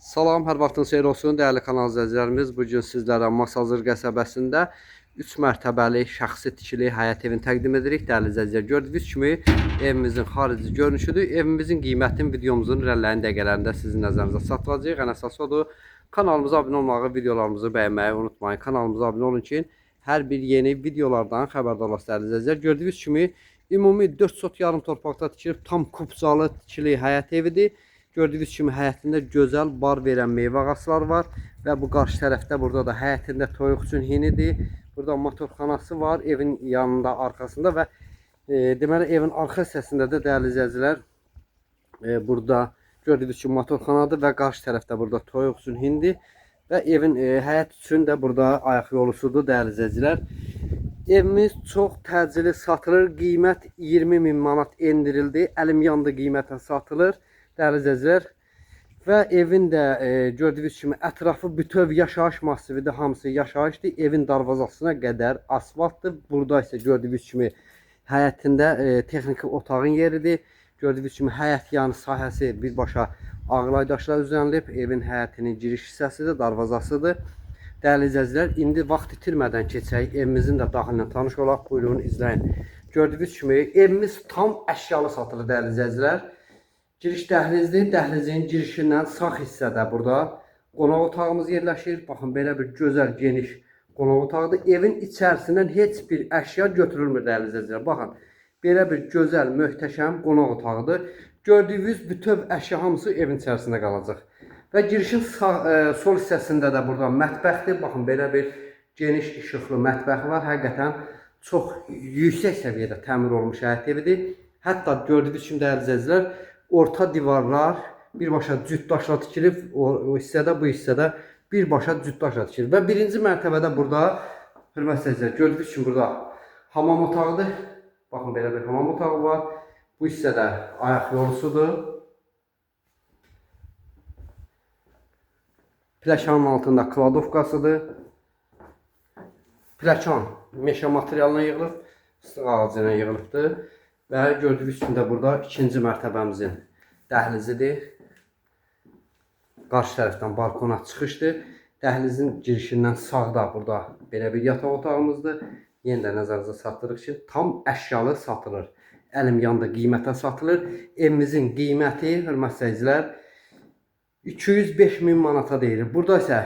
Salam, hər vaxtın xeyir olsun dəyərli kanal izləyicilərimiz. Bu gün sizlərə Masazır qəsəbəsində 3 mərtəbəli şəxsi tikili həyət evini təqdim edirik. Dəyərli izləyicilər, gördüyünüz kimi evimizin xarici görünüşüdür. Evimizin qiymətini videomuzun irəliləyən dəqiqələrində sizin nəzərinizə çatdıracağıq. Ən əsası odur, kanalımıza abunə olmağı, videolarımızı bəyənməyi unutmayın. Kanalımıza abunə olun ki, hər bir yeni videolardan xəbərdar olasınız dəyərli izləyicilər. Gördüyünüz kimi ümumi 4 sot yarım torpaqda tikilib tam kupçalı tikili həyət evidir. Gördüyünüz kimi həyətində gözəl bar verən meyvə ağacları var və bu qarşı tərəfdə burada da həyətində toyuq üçün hinidir. Burada motorxanası var evin yanında, arxasında və deməli evin arxa hissəsində də dəyərli izləyicilər, burada gördüyünüz kimi motorxanadır və qarşı tərəfdə burada toyuq üçün hindir və evin həyət üçün də burada ayaq yolusudur dəyərli izləyicilər. Evimiz çox təcili satılır. Qiymət 20 min manat endirildi. Əlim yandı qiymətə satılır. Dəyərli izləyicilər, və evin də gördüyünüz kimi ətrafı bütöv yaşayış massividir, hamısı yaşayışdır. Evin darvazasına qədər asfaltdır. Burada isə gördüyünüz kimi həyətində texniki otağın yeridir. Gördüyünüz kimi həyət yanı sahəsi birbaşa ağlay daşlar düzənlib. Evin həyətinin giriş hissəsidir, darvazasıdır. Dəyərli izləyicilər, indi vaxt itirmədən keçək, evimizin də daxilinə tanış olaq. Buyurun, izləyin. Gördüyünüz kimi evimiz tam əşyalı satılır dəyərli izləyicilər. Giriş dəhlizdir. Dəhlizin girişindən sağ hissədə burada qonaq otağımız yerləşir. Baxın, belə bir gözəl, geniş qonaq otağıdır. Evin içərisindən heç bir əşya götürülmür dəyərli izləyicilər. Baxın, belə bir gözəl, möhtəşəm qonaq otağıdır. Gördüyünüz bütöv əşya hamısı evin içərisində qalacaq. Və girişin sol hissəsində də burada mətbəxdir. Baxın, belə bir geniş işıqlı mətbəxi var. Həqiqətən çox yüksək səviyyədə təmir olunmuş həyət evidir. Hətta gördüyünüz kimi dəyərli izləyicilər, orta divarlar birbaşa cüt daşla tikilib, o hissədə, bu hissədə birbaşa cüt daşla tikilib. Və birinci mərtəbədə burada, hörmətli izləyicilər, gördüyünüz kimi burada hamam otağıdır. Baxın, belə bir hamam otağı var. Bu hissədə ayaq yolusudur. Pləkanın altında kladovkasıdır. Pləkan meşə materialına yığılıb, fıstıq ağacı ilə yığılıbdır. Və gördüyünüz kimi də burada ikinci mərtəbəmizin dəhlizidir. Qarşı tərəfdən balkona çıxışdır. Dəhlizin girişindən sağda burada belə bir yataq otağımızdır. Yenə də nəzərinizə çatdırıq ki, tam əşyalı satılır. Əlim yandı qiymətə satılır. Evimizin qiyməti, hörmətli izləyicilər, 205 min manata deyilir. Burada isə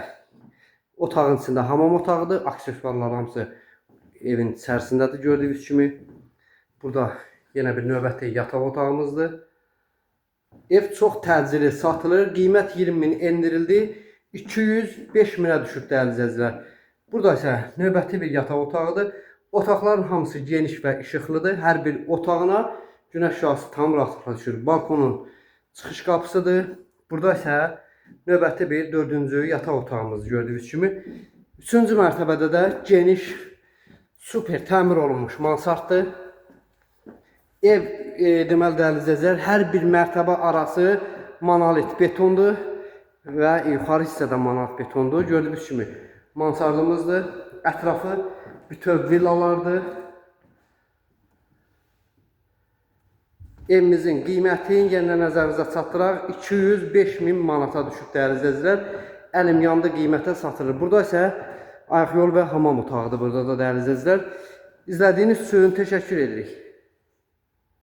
otağın içində hamam otağıdır. Aksesuarlar hamısı evin içərisindədir gördüyünüz kimi. Burada yenə bir növbəti yataq otağımızdır. Ev çox təcili satılır. Qiymət 20 min endirildi. 205 minə düşüb dəyərli izləyicilər. Burada isə növbəti bir yataq otağıdır. Otaqların hamısı geniş və işıqlıdır. Hər bir otağına günəş şüası tam rahatlıqla düşür. Balkonun çıxış qapısıdır. Burada isə növbəti bir dördüncü yataq otağımız gördüyünüz kimi. Üçüncü mərtəbədə də geniş, super təmir olunmuş mansarddır. Ev deməli dəyərli izləyicilər, hər bir mərtəbə arası monolit betondur və yuxarı hissədə monolit betondur. Gördüyünüz kimi mansardımızdır. Ətrafı bütöv villalardır. Evimizin qiymətini yenə nəzərinizə çatdıraq, 205 min manata düşüb dəyərli izləyicilər. Əlim yandı qiymətə satılır. Burada isə ayaq yol və hamam otağıdır burada da dəyərli izləyicilər. İzlədiyiniz üçün təşəkkür edirik.